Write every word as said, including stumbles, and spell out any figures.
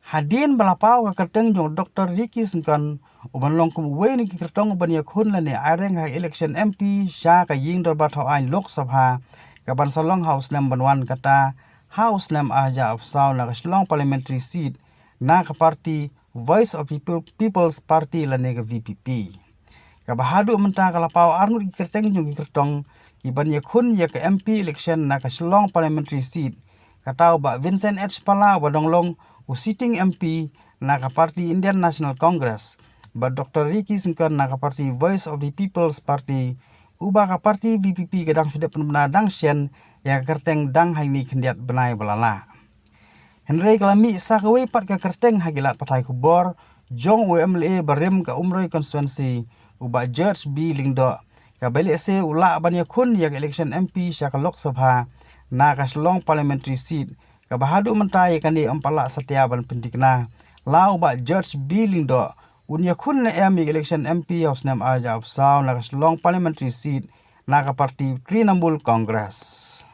Hadien ba la paw ka kyrteng jong u Doktor Ricky Syngkon u ban long kum uwei na ki kyrtong u ban ïakhun lane aireng ha election M P sha ka ïing dorbar thaw aiñ Lok Sabha, ka ban sa long ha u snem ban wan, kata ha u snem ar hajar arphew saw, na ka Shillong Parliamentary Seat na ka party Voice of People, People's Party lane ka V P P. Kaba haduh mynta ka la paw arngut ki kyrteng jong ki kyrtong ki ban ïakhun ïa ka M P election na ka Shillong Parliamentary Seat, kata u Bah Vincent H Pala uba dang long u sitting M P na ka party Indian National Congress, Bah Doktor Ricky Syngkon na ka party Voice of the People's Party, uba ka party V P P ka dang shu dep pynbna dang shen ïa ka kyrteng dang ha kine ki khyndiat bnai ba la lah. Hynrei ka la mih sa kawei pat ka kyrteng ha ki lad pathai khubor jong u M L A barim ka Umroi constituency, u Bah George B Lyngdoh, kaba lehse u lah ban ïakhun ïa ka election M P sha ka Lok Sabha na ka Shillong Parliamentary Seat, kaba haduh mynta ïa kane ym pat lah satia ban pynthikna la u Bah George B Lyngdoh un ïakhun ne em ïa ka election M P ha u snem ar hajar arphew saw na ka Shillong Parliamentary Seat na ka party Trinamool Congress.